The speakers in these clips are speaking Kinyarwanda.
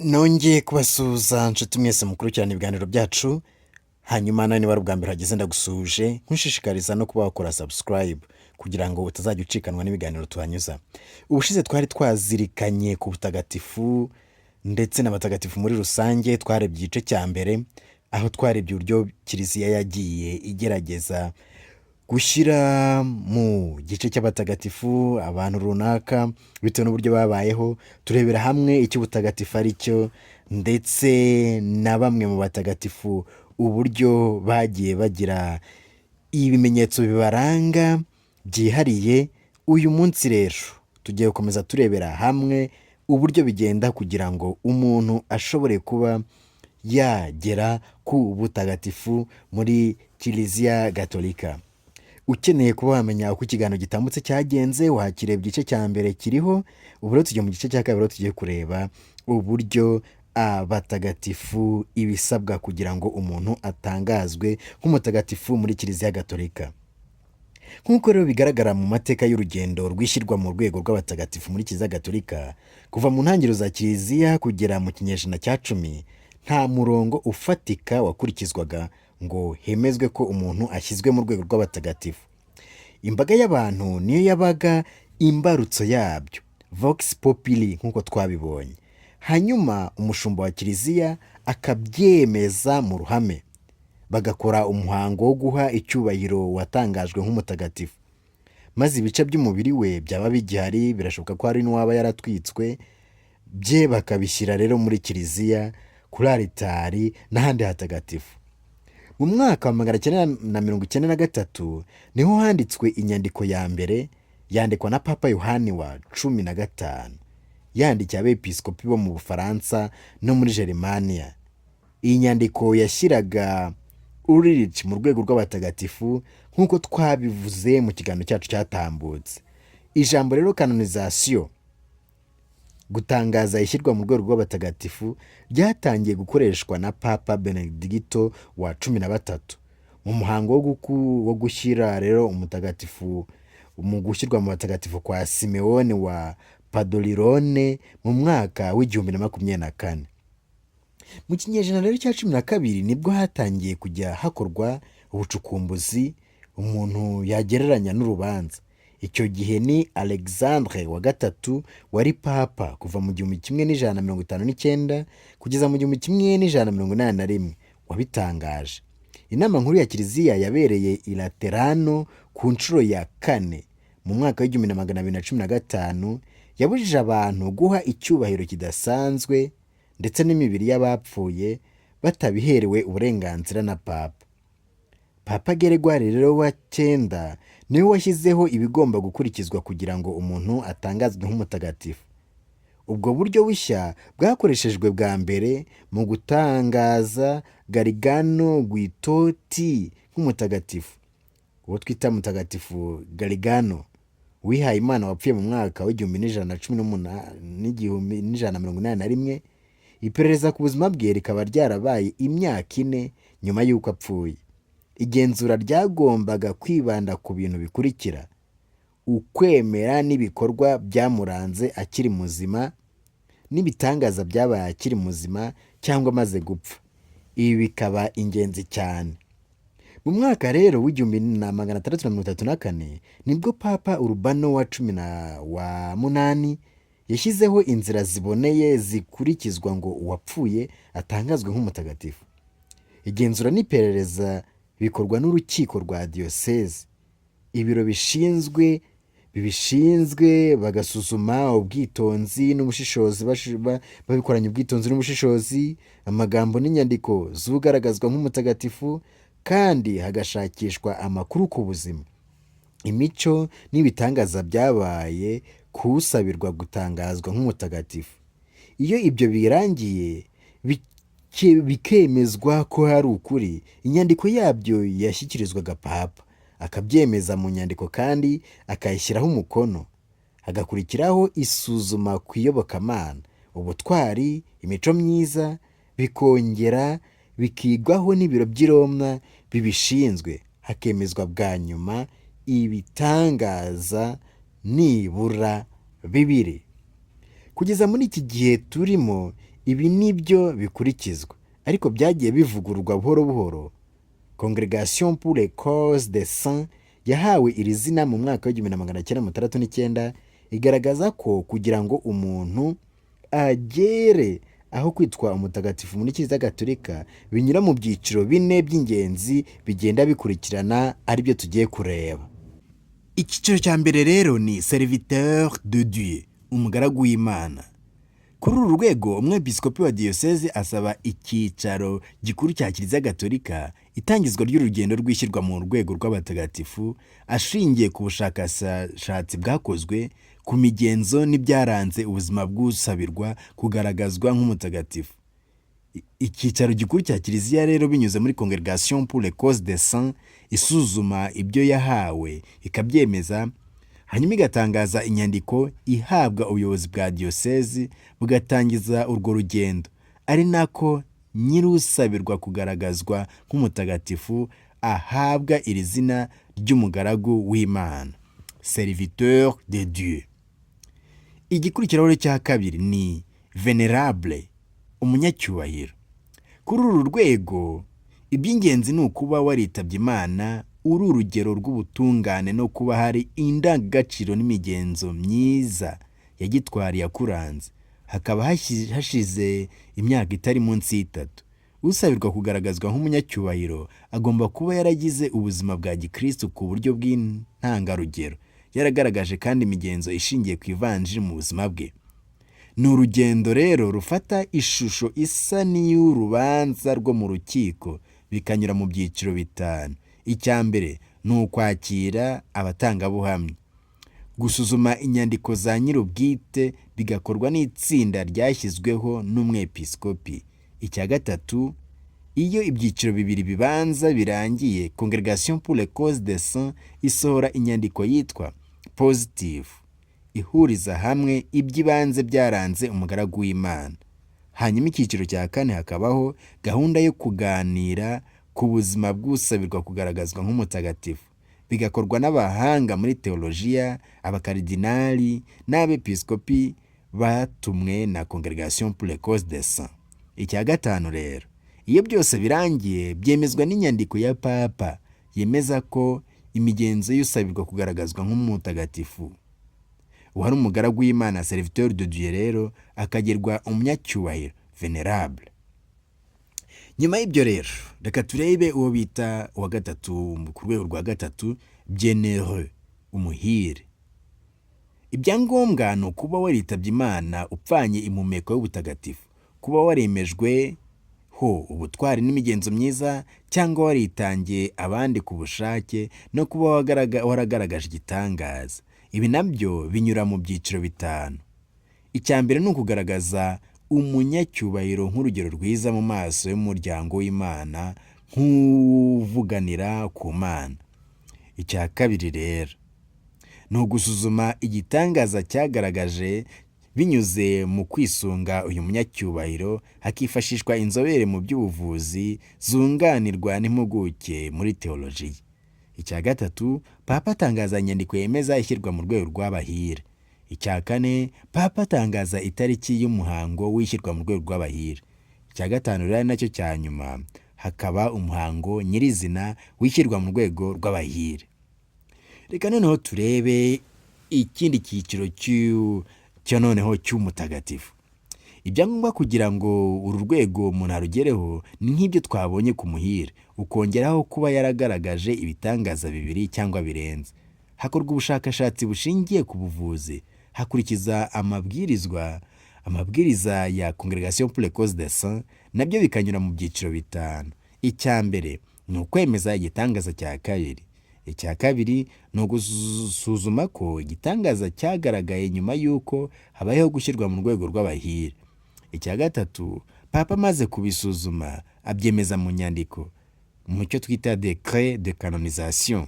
Nongeye kubasuhuza nshuti mwese mukurikirana ibiganiro byacu. Hanyuma nawe niba ari ubwa mbere hageze, ndagusuhuje, nkushishikariza no kuba wakora subscribe kugira ngo utazajya ucikanwa n'ibiganiro tuhanyuza. Ubushize twari twazirikanye ku butagatifu ndetse n'abatagatifu muri rusange. Twarebye igice cya mbere, aho twarebye uburyo Kiliziya yagiye igerageza gushyira mu gice cy'abatagatifu abantu runaka bitewe n'uburyo babayeho. Turebera hamwe icyo ubutagatifu ari cyo, ndetse na bamwe mu batagatifu uburyo bagiye bagira ibimenyetso bibaranga byihariye. Uyu munsi rero tugiye gukomeza turebera hamwe uburyo bigenda kugira ngo umuntu ashobore kuba yagera ku butagatifu muri Kiliziya Gatolika. Ukeneye kuba wamenya uko ikiganiro gitambutse cyagenze, wakireba, igice cya mbere kiriho. Ubu rero tugiye mu gice cya kabiri, aho tugiye kureba uburyo abatagatifu, ibisabwa kugira ngo umuntu atangazwe nk'umutagatifu muri Kiliziya Gatolika. Nk'uko rero bigaragara mu mateka y'urugendo rwishyirwa mu rwego rw'abatagatifu muri Kiliziya Gatolika, kuva mu ntangiriro za Kiliziya kugera mu kinyejana cya 10, nta murongo ufatika wakurikizwaga ngo hemezwe ko umuntu ashyizwe mu rwego rw'abatagatifu. Imbaga y'abantu niyo yabaga imbarutso yabyo, vox populi, nk'uko twabibonye. Hanyuma umushumba wa Kiliziya akabyemeza mu ruhame, bagakora umuhango wo guha icyubahiro watangajwe nk'umutagatifu, maze ibice by'umubiri we byaba bigihari, birashoboka ko hari n'uwaba yaratwitswe, bye bakabishyira rero muri kiliziya, kuri aritari n'ahandi hatagatifu. Mu mwaka wa 993 niho handitswe inyandiko ya mbere, yandikwa na Papa Yohani wa 15, yandikiye abepiskopi bo mu Bufaransa no muri Jerimaniya. Iyi nyandiko yashyiraga Ulrich mu rwego rw'abatagatifu, nk'uko twabivuze mu kiganiro cyacu cyatambutse. Ijambo rero canonisation, gutangaza ishyirwa mu rwego rw'abatagatifu, ryatangiye gukoreshwa na Papa Benedigito wa 13 mu muhango wo gushyira rero umutagatifu, mu gushyirwa mu batagatifu kwa Simewoni wa Padolirone mu mwaka w'1024. Mu kinyejana rero cya 12 nibwo hatangiye kujya hakorwa ubucukumbuzi umuntu yagereranya n'urubanza. Icyo gihe ni Alexandre wa gatatu wari papa kuva mu 1159 kugeza mu 1181 wabitangaje. Inama nkuru ya Kiliziya yabereye i Laterano ku nshuro ya kane mu mwaka w'1215 yabujije abantu guha icyubahiro kidasanzwe ndetse n'imibiri y'abapfuye batabiherewe uburenganzira na papa. Papa Geregwari rero wa cyenda niwe washyizeho ibigomba gukurikizwa kugira ngo umuntu atangazwe nk'umutagatifu. Ubwo buryo bushya bwakoreshejwe bwa mbere mu gutangaza Garigano Guitoti nk'umutagatifu, uwo twita Mutagatifu Garigano, wihaye Imana wapfuye mu mwaka w'1118, n'1181. Iperereza ku buzima bwe rikaba ryarabaye imyaka 4 nyuma y'uko apfuye. Igenzura ryagombaga kwibanda ku bintu bikurikira: ukwemera n'ibikorwa byamuranze akiri muzima, n'ibitangaza byabaye akiri muzima cyangwa amaze gupfa. Ibi bikaba ingenzi cyane. Mu mwaka rero w'1634 nibwo Papa Urubano wa cumi na wa munani yashyizeho inzira ziboneye zikurikizwa ngo uwapfuye atangazwe nk'umutagatifu. Igenzura n'iperereza bikorwa n'urukiko rwa diyoseze, ibiro bishinzwe bibishinzwe, bagasuzuma ubwitonzi n'ubushishozi, babikoranye ubwitonzi n'ubushishozi amagambo n'inyandiko z'ugaragazwa nk'umutagatifu, kandi hagashakishwa amakuru ku buzima, imico n'ibitangaza byabaye kuwusabirwa gutangazwa nk'umutagatifu. Iyo ibyo birangiye, bikemezwa ko hari ukuri, inyandiko yabyo yashyikirizwaga papa, akabyemeza mu nyandiko kandi akayishyiraho umukono. Hagakurikiraho isuzuma ku iyobokamana, ubutwari, imico myiza, bikongera bikigwaho n'ibiro by'i Roma bibishinzwe, hakemezwa bwa nyuma ibitangaza nibura bibiri. Kugeza muri iki gihe turimo, Ibi ni byo bikurikizwa, ariko byagiye bivugururwa buhoro buhoro. Congrégation pour les causes des saints yahawe iri zina mu mwaka w'1969, igaragaza ko kugira ngo umuntu agere aho kwitwa umutagatifu muri Kiliziya Gatolika binyura mu byiciro bine by'ingenzi bigenda bikurikirana, aribyo tugiye kureba. Icyiciro cya mbere rero ni serviteur de Dieu, umugaragu w'Imana. Kuri uru rwego, umwepiskopi wa diyoseze asaba icyicaro gikuru cya Kiliziya Gatolika itangizwa ry'urugendo rw'ishyirwa mu rwego rw'abatagatifu, ashingiye ku bushakashatsi bwakozwe ku migenzo n'ibyaranze ubuzima bw'usabirwa kugaragazwa nk'umutagatifu. Icyicaro gikuru cya Kiliziya rero, binyuze muri Congrégation pour les causes des saints, isuzuma ibyo yahawe ikabyemeza, hanyuma igatangaza inyandiko ihabwa ubuyobozi bwa diyosezi, bugatangiza urwo rugendo, ari nako nyir'usabirwa kugaragazwa nk'umutagatifu ahabwa iri zina ry'umugaragu w'Imana, serviteur de Dieu. Igikurikiraho cya kabiri ni vénérable, umunyacyubahiro. Kuri uru rwego, iby'ingenzi ni ukuba waritabye Imana uri urugero rw'ubutungane no kuba hari indangagaciro n'imigenzo myiza ya gitwari yakuranze, hakaba hashize imyaka itari munsi y'itatu. Usabirwa kugaragazwa nk'umunyacyubahiro agomba kuba yaragize ubuzima bwa gikristo ku buryo bw'intangarugero, yaragaragaje kandi imigenzo ishingiye ku ivanjiri mu buzima bwe. Ni urugendo rero rufata ishusho isa n'iy'urubanza rwo mu rukiko, bikanyura mu byiciro bitanu. Icya mbere ni ukwakira abatangabuhamya, gusuzuma inyandiko za nyir'ubwite, bigakorwa n'itsinda ryashyizweho n'umwepiskopi. Icya gatatu, iyo ibyiciro bibiri bibanza birangiye, Congrégation pour les causes des saints isohora inyandiko yitwa positive, ihuriza hamwe iby'ibanze byaranze umugaragu w'Imana. Hanyuma icyiciro cya kane, hakabaho gahunda yo kuganira ku buzima bw'usabirwa kugaragazwa nk'umutagatifu, bigakorwa n'abahanga muri teolojiya, abakaridinali n'abepiskopi batumwe na Congrégation pour les causes des saints. Icya gatanu rero, iyo byose birangiye, byemezwa n'inyandiko ya Papa yemeza ko imigenzo y'usabirwa kugaragazwa nk'umutagatifu uwari umugaragu w'Imana, serviteur de Dieu rero, akagirwa umunyacyubahiro, vénérable. Nyuma y'ibyo rero, reka turebe uwo bita uwa gatatu, ku rwego rwa gatatu, bienheureux, umuhire. Ibyangombwa ni ukuba waritabye Imana upfanye impumeko y'ubutagatifu, kuba waremejwe ho ubutwari n'imigenzo myiza, cyangwa waritangiye abandi ku bushake, no kuba waragaragaje igitangaza. Ibi nabyo binyura mu byiciro bitanu. Icya mbere ni ukugaragaza umunyacyubahiro nk'urugero rwiza mu maso y'umuryango w'Imana, nk'uvuganira ku Mana. Icya kabiri rero ni ugusuzuma igitangaza cyagaragaje binyuze mu kwisunga uyu munyacyubahiro, hakifashishwa inzobere mu by'ubuvuzi zunganirwa n'impuguke muri teolojiya. Icya gatatu, Papa atangaza inyandiko yemeza ishyirwa mu rwego rw'abahire. Icya kane, Papa atangaza itariki y'umuhango w'ishyirwa mu rwego rw'abahire. Icya gatanu rero, ari nacyo cya nyuma, hakaba umuhango nyirizina w'ishyirwa mu rwego rw'abahire. Reka noneho turebe ikindi cyiciro cyo noneho cy'umutagatifu. Ibyangombwa kugira ngo uru rwego umuntu arugereho ni nk'ibyo twabonye ku muhire, ukongeraho kuba yaragaragaje ibitangaza bibiri cyangwa birenze. Hakorwa ubushakashatsi bushingiye ku buvuzi, hakurikiza amabwiriza ya Congrégation pour les causes des saints, nabyo bikanyura mu byiciro bitanu. Icya mbere ni ukwemeza igitangaza cya kabiri. Icya kabiri ni ugusuzuma ko igitangaza cyagaragaye nyuma y'uko habayeho gushyirwa mu rwego rw'abahire. Icya gatatu, Papa amaze kubisuzuma abyemeza mu nyandiko, mu cyo twita décret de canonisation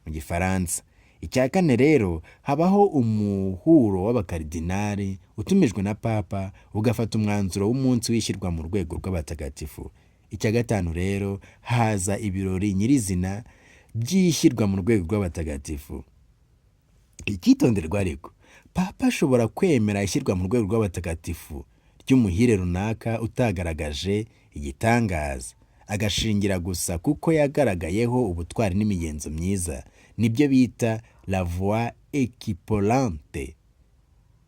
mu Gifaransa. Icya kane rero, habaho umuhuro w'abakaridinali utumijwe na Papa, ugafata umwanzuro w'umunsi w'ishyirwa mu rwego rw'abatagatifu. Icya gatanu rero, haza ibirori nyirizina by'ishyirwa mu rwego rw'abatagatifu. Icyitonderwa ariko, Papa ashobora kwemera ishyirwa mu rwego rw'abatagatifu ry'umuhire runaka utagaragaje igitangaza, agashingira gusa kuko yagaragayeho ubutwari n'imigenzo myiza, nibyo bita la voie équipollente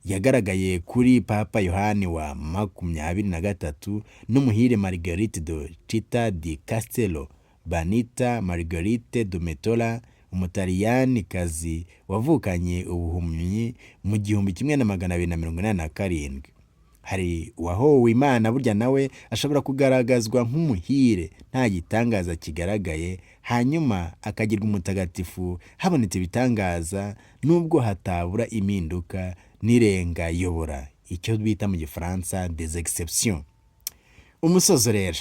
yagaragaye kuri Papa Yohani wa 23 n'umuhire Marguerite de Città di Castello, Banita Marguerite de Metola, Umutaliyanikazi wavukanye ubuhumyi mu 1287. Hari uwahowe Imana burya nawe ashobora kugaragazwa nk'umuhire nta gitangaza kigaragaye, hanyuma akagirwa umutagatifu habonetse ibitangaza, nubwo hatabura impinduka n'irengayobora, icyo bita mu Gifaransa des exceptions. Umusozo rero,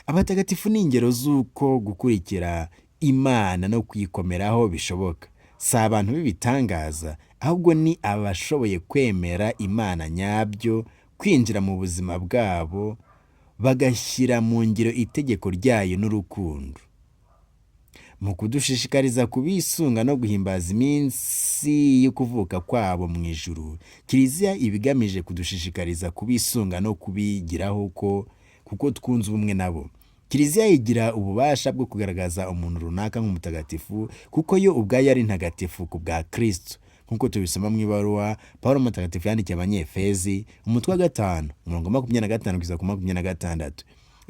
abatagatifu ni ingero z'uko gukurikira Imana no kuyikomeraho bishoboka. Si abantu b'ibitangaza, ahubwo ni abashoboye kwemera Imana nyabyo, kwinjira mu buzima bwabo, bagashyira mu ngiro itegeko ryayo n'urukundo. Mu kudushishikariza kubisunga no guhimbaza iminsi y'ukuvuka kwabo mu ijuru, Kiliziya iba igamije kudushishikariza kubisunga no kubigiraho ko kuko twunze ubumwe nabo. Kiliziya igira ububasha bwo kugaragaza umuntu runaka nk'umutagatifu kuko yo ubwayo ari ntagatifu ku bwa Kristo, nk'uko tubisoma mu ibaruwa Pawulo Mutagatifu yandikiye Abanyefezi, umutwe wa 5, umurongo wa 25 kugeza ku 26.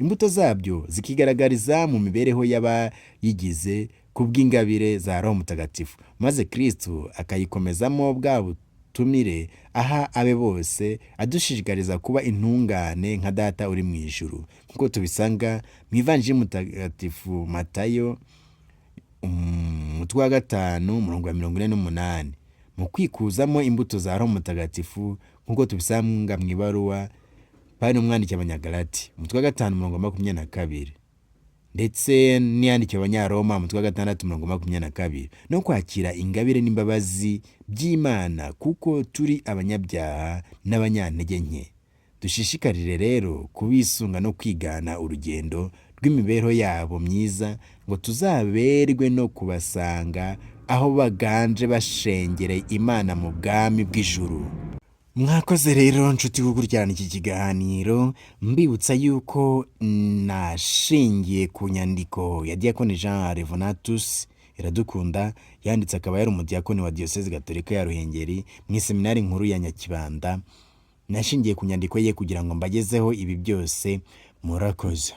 Imbuto zabyo zikigaragariza mu mibereho y'abayigize ku bw'ingabire za Roho Mutagatifu, maze Kristo akayikomezamo bwa butumire aha abe bose, adushishikariza kuba intungane nka Data uri mu ijuru, nk'uko tubisanga mu Ivanjiri Mutagatifu Matayo, umutwe wa 5, umurongo wa 48. Mu kwikuzamo imbuto za Roho Mutagatifu, nk'uko tubisanga mu ibaruwa Pawulo umwandikiye Abanyagalati, umutwe wa 5, umurongo wa 22, ndetse n'iyandikiwe Abanyaroma, umutwe wa 6, umurongo wa 22, no kwakira ingabire n'imbabazi by'Imana kuko turi abanyabyaha n'abanyantege nke. Dushishikarire rero kubisunga no kwigana urugendo rw'imibereho yabo myiza, ngo tuzaberwe no kubasanga aho baganje bashengereye Imana mu bwami bw'ijuru. Mwakoze rero nshuti gukurikirana iki kiganiro. Mbibutsa yuko nashingiye ku nyandiko ya Diyakoni Jean Revonatus Iradukunda yanditse, akaba yari umudiyakoni wa Diyosezi Gatolika ya Ruhengeri mu Iseminari Nkuru ya Nyakibanda. Nashingiye ku nyandiko ye kugira ngo mbagezeho ibi byose. Murakoze.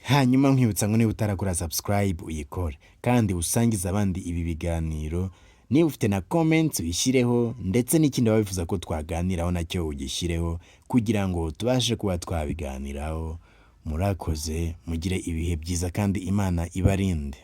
Hanyuma nkwibutsa ngo niba utarakora subscribe uyikore, kandi usangize abandi ibi biganiro. Niba ufite na comments uyishyireho, ndetse n'ikindi waba wifuza ko twaganiraho nacyo ugishyireho kugira ngo tubashe kuba twabiganiraho. Murakoze, mugire ibihe byiza kandi Imana ibarinde.